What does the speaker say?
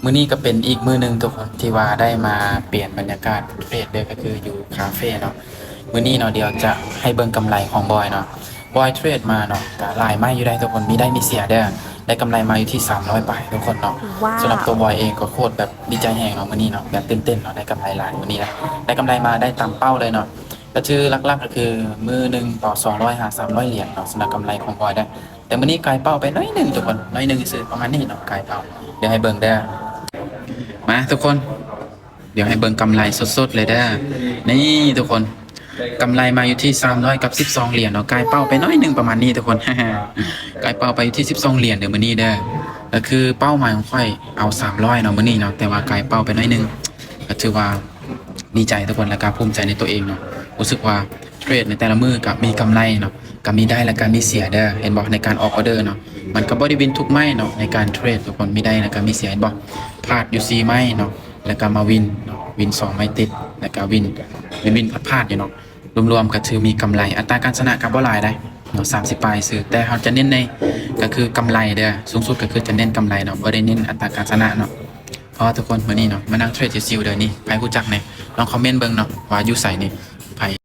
ມື້ນີ້ກໍເປັນອີກມື້ໜຶ່ງທຸກຄົນ ທີ່ວ່າໄດ້ມາປ່ຽນບັນຍາກາດເທຣດເດີ ກໍຄືຢູ່ຄາເຟເນາະ. ມື້ນີ້ເນາະ ດຽວຈະໃຫ້ເບິ່ງກຳໄລຂອງບອຍເນາະ. ບອຍເທຣດມາເນາະ ກໍຫຼາຍໄມ້ຢູ່ໄດ໋ທຸກຄົນ ມີໄດ້ມີເສຍເດີ. ໄດ້ກຳໄລມາຢູ່ທີ່ສາມຮ້ອຍປາຍທຸກຄົນເນາະ. ສຳລັບຕົວບອຍເອງກໍໂຄດແບບດີໃຈແຮງເນາະມື້ນີ້ເນາະ ແບບຕື່ນເຕັ້ນເນາະ ໄດ້ກຳໄລຫຼາຍມື້ນີ້ນະ. ໄດ້ກຳໄລມາໄດ້ຕາມເປົ້າເລີຍເນາະ. ກໍຄືຫຼັກໆກໍຄືມື້ໜຶ່ງຕໍ່ສອງຮ້ອຍຫາສາມຮ້ອຍຫຼຽນເນາະ ສຳລັບກຳໄລຂອງບອຍເດີ. ແຕ່ມື້ນີ້ກາຍເປົ້າໄປໜ້ອຍໜຶ່ງທຸກຄົນ ໜ້ອຍໜຶ່ງຊື່ ປະມານນີ້ເນາະ ກາຍເປົ້າ. ດຽວໃຫ້ເບິ່ງເດີ ມາທຸກຄົນ ດຽວໃຫ້ເບິ່ງກຳໄລສົດໆເລີຍເດີ. ນີ້ທຸກຄົນ ກຳໄລມາຢູ່ທີ່ສາມຮ້ອຍກັບສິບສອງຫຼຽນເນາະ ກາຍເປົ້າໄປໜ້ອຍໜຶ່ງປະມານນີ້ທຸກຄົນ. ກາຍເປົ້າໄປຢູ່ທີ່ສິບສອງຫຼຽນເດີມື້ນີ້ເດີ. ກໍຄືເປົ້າໝາຍຂອງຂ້ອຍເອົາສາມຮ້ອຍເນາະມື້ນີ້ເນາະ ແຕ່ວ່າກາຍເປົ້າໄປໜ້ອຍໜຶ່ງ ກໍຖືວ່າດີໃຈທຸກຄົນ ແລ້ວກໍພູມໃຈໃນຕົວເອງເນາະ. ຮູ້ສຶກວ່າເທຣດໃນແຕ່ລະມື້ກໍມີກຳໄລເນາະ ກໍມີໄດ້ແລ້ວກໍມີເສຍເດີ. ເຫັນບໍ່ ໃນການອອກອອເດີເນາະ ມັນກໍບໍ່ໄດ້ວິນທຸກໄມ້ເນາະ ໃນການເທຣດທຸກຄົນ ມີໄດ້ແລ້ວກໍມີເສຍ ເຫັນບໍ່. ພາດຢູ່ສີ່ໄມ້ເນາະ ແລ້ວກໍມາວິນເນາະ ວິນສອງໄມ້ຕິດ ແລ້ວກໍວິນ ວິນໆພາດໆຢູ່ເນາະ. ລວມໆກໍຖືມີກຳໄລ ອັດຕາການຊະນະກໍບໍ່ຫຼາຍໃດ໋ເນາະ ສາມສິບປາຍຊື່. ແຕ່ເຮົາຈະເນັ້ນໃນ ກໍຄືກຳໄລເດີ ສູງສຸດກໍຄືຈະເນັ້ນກຳໄລເນາະ ບໍ່ໄດ້ເນັ້ນອັດຕາການຊະນະເນາະ. ເພາະວ່າທຸກຄົນມື້ນີ້ເນາະ ມານັ່ງເທຣດຊິວໆເດີ. ນີ້ໃຜຮູ້ຈັກແດ່ ລອງຄອມເມັນເບິ່ງເນາະ ວ່າຢູ່ໃສນີ້ ໃຜ